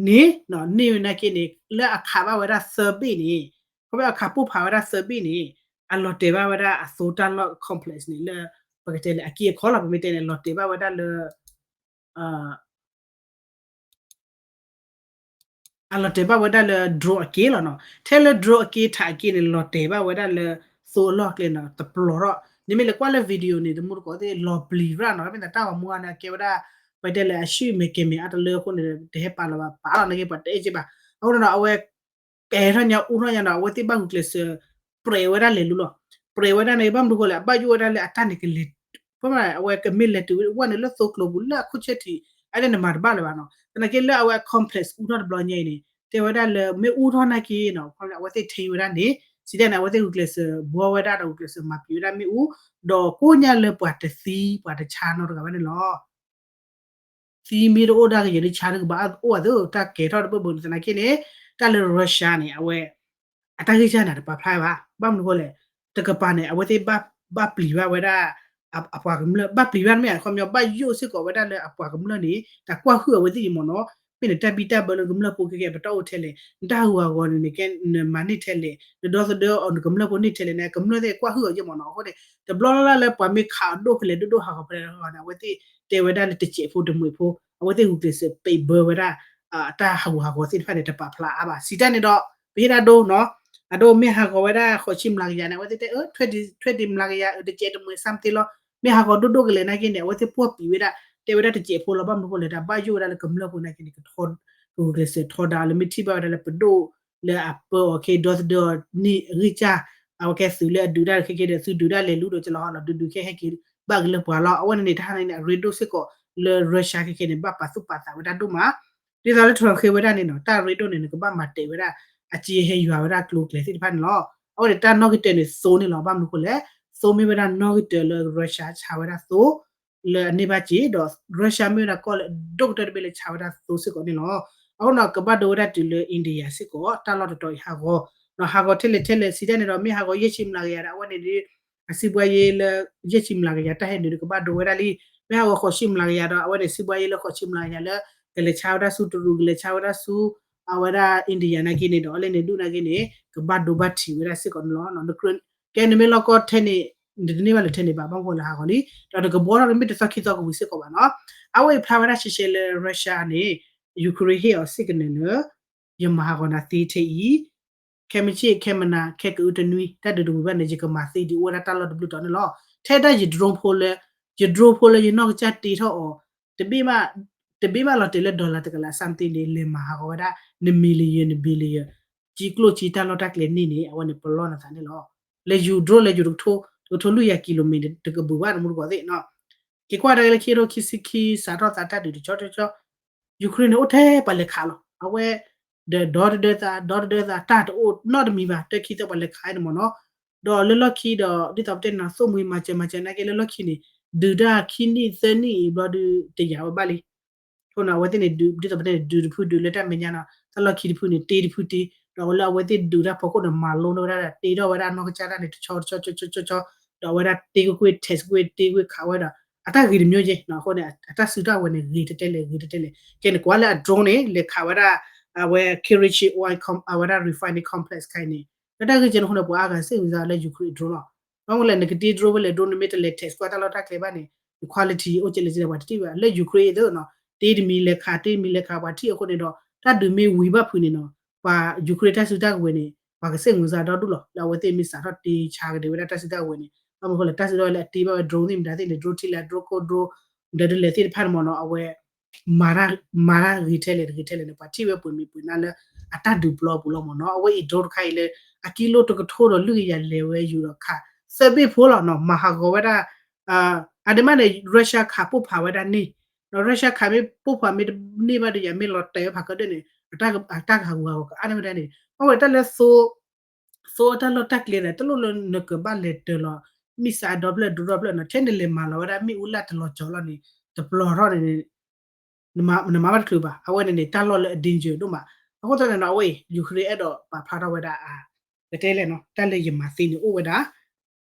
န့ၣ် န့ၢ်ဝဲနာ်က့န့ၣ် လၢအခးဘၣ်ဝဲဒၣ်သၢဘ့ၣ်န့ၣ် ခီဖျိအခးပိၢ်ဖးဝဲဒၣ်သၢဘ့ၣ်န့ၣ် အလီၤတဲာ်ဘၣ်ဝဲဒၣ်အသိတၢ်လီၢ် complex န့ၣ်လၢ ပကတဲလၢအက့အခီလီၤ ပမ့ၢ်တဲန့ၣ် လီၤတဲာ်ဘၣ်ဝဲဒၣ်လၢ အလီၤတဲာ်ဘၣ်ဝဲဒၣ်လၢ drone အက့လီၤနီၤ. ထဲလၢ drone အက့ထးအက့န့ၣ် လီၤတဲာ်ဘၣ်ဝဲဒၣ်လၢ သိအလီၢ်အကျဲနီၤ တပျီၤထီၣ်. နမ့ၢ်လဲၤကွၢ်လၢ video န့ၣ် တမူတကိးသ့ၣ် လီၤပျံၤရၣ်နီၤ. မ့ၢ်သးတၢ်ဂီၤမူဂၤန့ၣ် အကဲဝဲဒၣ် ပတဲလၢအရှုၣ်မဲာ်ကဲမဲာ်အါတလၢအဃိန့ၣ် တဟဲပာ်လီၤဘၣ် ပာ်လီၤနာ်က့ ပှၤတအဲၣ်က့ဘၣ်. အဃိန့ၣ်ဒီး အဝဲ ကဲထီၣ်ညါ အူထီၣ်ညါနီၤ အဝဲသ့ၣ်ဘၣ်ဂုာ်ကျဲးစၢး ပြဲးဝဲဒၣ်လဲၤလူလီၤ. ပြဲးဝဲဒၣ်န့ၣ် ဘၣ်မနုၤဃိလဲၣ် အဘၣ်ယိၣ်ဝဲဒၣ်လၢအတၢ်န့ၣ်ကလဲၤ အဝဲကမ့ၢ်လဲၤတုၤဝဲန့ၣ်လၢသိကျိၤပူၤလၢအခိၣ်ဆၢထံး အဒၣ်န့ၣ်မၤတဘၣ်လၢၤဘၣ်နီၤ. သနာ်က့လၢအဝဲအ complex အူထီၣ်တဘျီညါအံၤန့ၣ် တဲဝဲဒၣ်လၢမ့ၣ်အူထီၣ်နာ်က့နီၤ အဝဲသ့ၣ်ထံၣ်ဝဲဒၣ်န့ၣ် စံးတၢ်န့ၣ် အဝဲသ့ၣ်ဂုာ်ကျဲးစၢးဘှီဝဲဒၣ်ဒီးဂုာ်ကျဲးစၢးမၤပျံၤဝဲဒၣ်မ့ၣ်အူ ဒီးကိးညါလၢပှၤတသံ ပှၤတဆါနီတဂၤဘၣ်န့ၣ်လီၤ. သံမ့ၢ်တအိၣ်ဒၣ်ကယဲၢ်ဒ်ဆါဒ်ကဘၣ်အိၣ်အသိး တၢ်ကဲထီၣ်တဘၣ်ဘၣ်န့ၣ် သနာ်က့န့ၣ် တၢ်လၢ Russia န့ၣ် အဝဲ အတၢ်ဂံၢ်စၢ်န့ၣ် တပာ်ဖျါဘၣ်. ဘၣ်မနုၤဃိလဲၣ် တကပၤန့ၣ် အဝဲသ့ၣ်ဘၣ်ပျံၤဘၣ်ဝဲဒၣ် အပှၤကမျၢၢ် ဘၣ်ပျံၤဘၣ်မ့ၢ်အခီပညီ ဘၣ်ယိၣ်စ့ၢ်ကီးဝဲဒၣ်လၢအပှၤကမျၢၢ်န့ၣ် တၢ်ကွၢ်ဟုၣ်အဝဲသ့ၣ်အံၤမ့ၢ်နီၤ. မ့ၢ်နတၢ်ဘံၣ်တၢ်ဘၢလၢကမျၢၢ်ဖိခဲကဲ ပတၢ်အိၣ်ထဲလဲၣ် နတၢ်ဟးဂူာ်ဟးဂီၤန့ၣ် နကဲနမၤန့ၢ်ထဲလဲၣ် နဒီသဒၢအီၤနကမျၢၢ်ဖိန့ၢ်ထဲလဲၣ်န့ၣ် ကမျၢၢ်သ့ၣ်ကွၢ်ဟုၣ်အီၤယဲၢ်မ့ၢ်နီၤ. အဃိန့ၣ် တဘျီလၢ်လၢ်လၢပှၤမ့ၢ်ခးအီၤဒိၣ်ဖဲလဲၣ်ဒိၣ်ဒိၣ်ဟးဂီၤဖဲလဲၣ်ဟးဂီၤန့ၣ် အဝဲသ့ၣ်တဲဝဲဒၣ်လၢတစဲးဖိတမှဲးဖိ အဝဲသ့ၣ်ဂုာ်ကျဲးစၢးပံးဘၢဝဲဒၣ် အတၢ်ဟးဂူာ်ဟးဂီၤသ့ၣ်တဖၣ်န့ၣ် တပာ်ဖျါအါဘၣ်. စံးတၢ်န့ၣ်ဒီး ပဟ့ၣ်ဒၣ်ဒိနီၤ အဒိမ့ၢ်ဟးဂီၤဝဲဒၣ်ဃိးဆံမျးကယၤန့ၣ် အဝဲသ့ၣ်တဲ ထွဲဒံး ထွဲဒံးမျးကယၤ တစဲးတမှဲး something လီၤ. မ့ၢ်ဟးဂီၤဒိၣ်ဒိၣ်ကလဲာ်နာ်က့န့ၣ် အဝဲသ့ၣ်ပှီၢ်ပံးဝဲဒၣ် တဲဝဲဒၣ်တစဲးဖိလီၤ. ဘၣ်မနုၤဃိလဲၣ် တၢ်ဘၣ်ယိၣ်ဝဲဒၣ်လၢကမျၢၢ်ဖိနာ်က့န့ၣ် ကထီဒါလၢမ့ၢ်ထံၣ်ဘၣ်ဝဲဒၣ်လၢပဒိၣ်လၢအပၢအီၤခဲဒီသဒၢအီၤန့ၣ်အဂံၢ်စၢ် အဝဲကဲသုးလၢအဒုးတၢ်ခဲကဲဒီး သုဒုးတၢ်လဲၤလူဒီးကလီၤဟီလီၤ ဒုးဒုးခဲဟဲက့ၤဘၣ်ကလၢပှၤလီၤ. အဝဲန့ၣ်န့ၣ် တၢ်ဟးန့ၣ်န့ၣ် အရ့ဒိၣ်စ့ၢ်ကီးလၢ Russia ခဲကဲန့ၣ် ဘၣ်ပာ်သူၣ်ပာ်သးဝဲဒၣ်ဒိၣ်မး ဒ်သိးလၢ Trump ဃ့ဝဲဒၣ်န့ၣ်နီၤ တၢ်ရ့ဒိၣ်န့ၣ် နကဘၣ်မၤတဲာ်ဝဲဒၣ် အစ့ဟဲယွၤဝဲဒၣ်ကျိၤကျဲၤသ့ၣ်တဖၣ်န့ၣ်လီၤ. အဝဲန့ၣ်တၢ်နီၣ်ဂံၢ်တၢန့ၣ်သိန့ၣ်လီၤ. ဘၣ်မနုၤဃိလဲၣ် သိမ့ၢ်ဝဲဒၣ်နီၣ်ဂံၢ်တၢလၢ Russia ဆါဝဲဒၣ်သိ လၢအန့ၢ်ဘၣ်စ့ဒီး Russia မ့ၢ်ဝဲဒၣ်ကီၢ်လၢဒိၣ်ကတၢၢ်တဘ့ၣ်လၢဆါဝဲဒၣ်သိစ့ၢ်ကီးန့ၣ်လီၤ. အဃိန့ၣ် ကဘၣ်ဒိဝဲဒၣ်တုၤလၢ India စ့ၢ်ကီး တၢ်လီၢ်တတီၤအံၤဟးဂီၤ ဒီးဟးဂီၤထဲလဲၣ်ထဲလဲၣ် စံးတၢ်န့ၣ်ဒီး မ့ၢ်ဟးဂီၤယဲၢ်ဆံမျးကယၤဒီး အဝဲန့ၣ်ဒီး အစံးဘှါယဲလၢ ယဲၢ်ဆံမျးကယၤတၢ်ဟဲနုာ်ဒီးကဘၣ်ဒိဝဲဒၣ်လံ. မ့ၢ်ဟးဂီၤဃိးဆံမျးကယၤဒီး အဝဲန့ၣ်စံးဘှါယဲလၢဃိးဆံမျးကယၤလၢ ကလဲၤဆါဝဲဒၣ်ဆူတရူး ကလဲၤဆါဝဲဒၣ်ဆူ အဝဲဒၣ် India နာ်က့န့ၣ်ဒီး အလဲၣ်န့ၣ်ဒူၣ်နာ်က့န့ၣ် ကဘၣ်ဒိဘၣ်ထံးဝဲဒၣ်စ့ၢ်ကီးန့ၣ်လီၤ. ကဲနမ့ၢ်လီၢ်ကီထဲန့ၣ် နတန့ၢ်ဘၣ်လၢထဲန့ၣ်ဘၣ် ဘၣ်မနုၤဃိလၢဟးဂီၤလံ ဒီးနကဘှီထီၣ်တမ့ၢ်တသီခံသီကဝံၤစ့ၢ်ကီးဘၣ်နီၤ. အဝဲအံၤဖျါဝဲဒၣ်ရှဲရှဲလၢ Russia န့ၣ် Ukraine ဟ့ၣ်အီၤစ့ၢ်ကီးန့ၣ်လၢ ယမၤဟးဂီၤနၤသ့ထဲအံၤ ခဲမုၢ်ဆ့ၣ် ခဲမုၢ်နၤ ခဲကအုတနွံ တၢ်ဒုးတဝံၤဘၣ်န့ၣ် ယကမၤသ့ဒ်အိၣ်ဝဲဒၣ်တၢ်လီၢ်တဘျုးတီၤန့ၣ်လီၤ. ထဲဒၣ်ယ drone ဖိလၢ ယ drone ဖိလၢယနီၢ်ကစၢ်တ့ထီၣ်အီၤ တဘ့ၣ်ဘၣ် တဘ့ၣ်ဘၣ်လီၤတဲာ်လၢ dollar တကလး something န့ၣ် လဲၤမၤဟးဂီၤဝဲဒၣ် န million န billion ကံကျိၣ်ကံတၢ်လီၢ်တၢ်ကျဲန့ၣ်န့ၣ် အဝဲန့ၣ်ပလီၢ်နသးန့ၣ်လီၤ. လဲၤယူၤ drone လဲၤယူၤတကထိ တကထိလွံၢ်ကယၤ kilometer တကဘုၣ်ဘၣ်တမူတကိးသ့ၣ်နီၤ. က့ၤကွၢ်တၢ်လၢခံကထိခံဆံခံ စးထီၣ်သးတၢ်ဒုးတကၠီတကၠီ Ukraine န့ၣ် အိၣ်ထဲပှၤလဲၤခးလီၤ. အဝဲ ဒီးဒီတဒၢသး ဒီတဒၢသး တၢ်တအိၣ်နီတမံၤဘၣ် တၢ်ခံသၢပှၤလဲၤခးန့ၣ်မ့ၢ်နီၤ. ဒီးလၢလီၢ်ခံဒီး ဒ်သိးပတဲန့ၣ်နီၤ သိၣ်မှံၤမၤစၢၤမၤစၢၤနာ်က့လၢလီၢ်ခံန့ၣ် ဒုးတၢ်ခံနံၣ်သၢနံၣ်အံၤဘျီဒုးတယာ်ဝဲဘၣ်လံ. အဃိန့ၣ် အဝဲသ့ၣ်န့ၣ် ဒုး ဒ်သိးပတဲန့ၣ် ဒုးတဖုဒုးလၢတၢ်မဲာ်ညါနီၤ တၢ်လီၢ်ခံတဖုန့ၣ် တ့တဖုတ့ ဒီးအဝဲလၢအဝဲသ့ၣ်ဒုးတၢ်ဖီခိၣ်န့ၣ် မၤလိန့ၢ်ဝဲဒၣ်ဒီး တ့ထီၣ်ဝဲဒၣ်နီၢ်ကစၢ်တၢ်န့ၣ် တဆီတဆီဆီဆီဆီ ဒီးအဝဲဒၣ်တ့ကွ့ၢ်ကွ့ၢ် test ကွ့ၢ်တ့ကွ့ၢ်ခးဝဲဒီး အတၢ်ဂ့ၤတမျိုးက့နီၤ. အဃိန့ၣ် အတၢ်စုတၢ်ဝဲၤန့ၣ် ဂ့ၤတဲတဲလဲၣ် ဂ့ၤတဲတဲလဲၣ် ကဲန့ၣ် ကွၢ်လၢအ drone န့ၣ် လဲၤခးဝဲဒၣ် အဝဲ Kerich oil com အဝဲဒၣ် refining complex ခဲအံၤန့ၣ် လၢတၢ်ဂ့ၢ်ကဲန့ၣ်အဃိန့ၣ် ပှၤအါဂၤစ့ၣ်ဝံၤသးလၢ Ukraine drone လီၤ. ဘၣ်မနုၤလဲၣ် နကတ့ drone ဖဲလဲၣ် drone နမ့ၢ်တလဲၤ test ကွၢ်တၢ်လီၢ်တၢ်ကျဲဘၣ်န့ၣ် န quality အိၣ်ကဲလဲၣ်ကဲလဲၣ် ပှၤတထံၣ်ဘၣ် လၢ Ukraine အသိးနီၤ တ့တမံၤလဲၤခး တ့တမံၤလဲၤခး ပှၤထံၣ်အဃိန့ၣ်ဒီး တၢ်ဒုးမ့ၢ်ဝံၤဘၣ်ဖုးန့ၣ်နီၤ ပှၤ Ukraine တၢ်စုတၢ်ကဝဲၤန့ၣ် ပှၤကစ့ၣ်ဝံၤသးဒီဒူၣ်လီၤ. လၢအဝဲသ့ၣ်မ့ၢ်စးထီၣ်တ့ဆါကဒီးဝဲဒၣ်တၢ်စုတၢ်ကဝဲၤန့ၣ် ဘၣ်မနုၤဃိလဲၣ် တၢ်စုတၢ်ကဝဲၤလၢအတ့ဘၣ်ဝဲ drone သ့ၣ်မတၤသ့ၣ်န့ၣ် drone ထံလဲၣ် drone ခိၣ် drone ဒီးဒ်လဲၣ်သ့ၣ်တဖၣ်န့ၣ်မ့ၢ်နီၤ အဝဲ မၤတၢ်ဂ့ၤထဲလဲၣ်တဂ့ၤထဲလဲၣ်န့ၣ် ပှၤထံၣ်ဝဲပှ့ၤမ့ၢ်ပှ့ၤနါလၢ အတၢ်ဒုးပျီပူၤလီၤမ့ၢ်နီၤ. အဝဲအံၤ drone တခါအံၤလၢ အကံလိၣ်တကထိဒီးလွံၢ်ကယၤလဲၤဝဲယူၤဒီးခး သၢဘ့ၣ်ဖိလီၤနီၤ မၤဟးဂီၤဝဲဒၣ် အဒိမ့ၢ်န့ၣ် Russia ခးပိၢ်ဖးဝဲဒၣ်န့ၣ် ဒီး Russia ခးမ့ၢ်ပိၢ်ဖးမ့ၢ်တန့ၢ်ဘၣ်ဒီးယၤမ့ၢ်လီၤတဲာ်ဝဲဖးကဒၢၣ်န့ၣ် အတၢ်ကဟးဂူာ်ဟးဂီၤကအါန့ၢ်ဝဲဒၣ်န့ၣ် အဝဲတၢ်လၢသိ သိအတၢ်လီၢ်တၢ်ကျဲန့ၣ် တလိၣ်လၢနကဘၣ်လဲၤတၢၤလီၤ missile ဒီဖျၢၣ် drone ဒီဖျၢၣ်နီၤ ထဲနလဲၤမၤလီၤဝဲဒၣ်မ့ၣ်အူလၢ်တလီၤကၠီၤလီၤန့ၣ် တပျီထီၣ်န့ၣ် နမၤဘၣ်တချုးဘၣ် အဝဲန့ၣ်န့ၣ် တၢ်လီၢ်လၢအ danger ဒိၣ်မး အဃိသတးန့ၣ်နီၤ အဝဲအံၤ Ukraine အဲၣ်ဒိးပာ်ဖျါထီၣ်ဝဲဒၣ် ပတဲလဲၣ်နီၤ တၢ်လၢယမၤသ့န့ၣ်အိၣ်ဝဲဒၣ်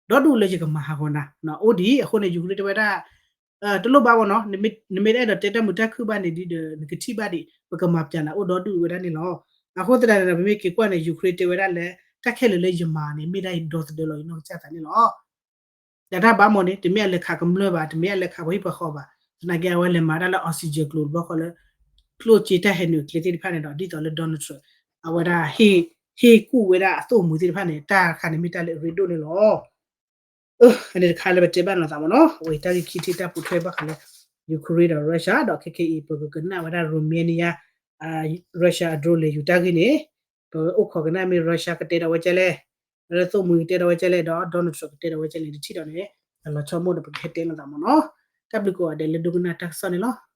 ဒီဒူၣ်လၢယကမၤဟးဂီၤနၤ အိၣ်ဒံး အဃိန့ၣ် Ukraine တဲဝဲဒၣ် တလိၣ်ဘၣ်ဝဲနီၤ နမ့ၢ်တအဲၣ်ဒိးတဲတၢ်မုာ်တၢ်ခုၣ်ဘၣ်န့ၣ်ဒီး နကထံၣ်ဘၣ်ဒံး ပကမၤပျးနၤအိၣ်ဒီဒူၣ်ဝဲဒၣ်န့ၣ်လီၤ. အဃိသတးန့ၣ်ဒီး ပမ့ၢ်က့ၤကွၢ်န့ၣ် Ukraine တဲဝဲဒၣ်လၢ တၢ်ခဲလၢာ်လၢယမၤန့ၣ် မ့ၢ်ဒၣ်ယဒီသဒၢလီၤယနီၢ်ကစၢ်သးန့ၣ်လီၤ. ယတၢ်ဘၣ်မ့ၢ်န့ၣ် တမ့ၢ်အလဲၤခးကမျၢၢ်ဘၣ်, တမ့ၢ်အလဲၤခးပှၤဟံၣ်ပှၤဃီဘၣ်, သနာ်က့အဝဲလဲၤမၤတၢ်လၢ oxygen ကျိၤတဘျီဃီလၢ ကျိၣ်စ့တၢ်ဟဲနုာ်ကျဲသ့ၣ်တဖၣ်န့ၣ်ဒီး ဒ်သိးလၢ Donald Trump အဝဲဒၣ် ဟ့ၣ်ကူၣ်ဝဲဒၣ်အသိၣ်မှံၤသ့ၣ်တဖၣ်န့ၣ် တၢ်တခါန့ၣ်မ့ၢ်တၢ်လၢအရ့ဒိၣ်န့ၣ်လီၤ. အန့ၣ်တခါလၢပတဲဘၣ်နသးမ့ၢ်နီၤ, အဝဲတၢ်ဂ့ၢ်ခံထံၣ်တၢ်ပိာ်ထွဲဘၣ်ဃးလၢ Ukraine ဒီး Russia ဒီး ခဲခဲအံၤ ပကကနၣ်ဝဲဒၣ် Romania Russia အ drone လဲၤယူၤတၢ်ဂ့ၢ်န့ၣ်, ပအိၣ်ခိးကနၣ်မ့ၢ် Russia ကတဲဒီးဝဲကဲလဲၣ်, လၢသိၣ်မှံၤကတဲဒီးဝဲကဲလဲၣ်, ဒီး Donald Trump ကတဲဒီးဝဲကဲလဲၣ် တထံၣ်ဒီးန့ၣ် အလီၤဆီမိၣ်ဒီးပကဟဲတဲနသးမ့ၢ်နီၤ. တၢ်ဘျုးကိးဂၤဒဲးလၢဒိကနၣ်တၢ်ကစီၣ်န့ၣ်လီၤ.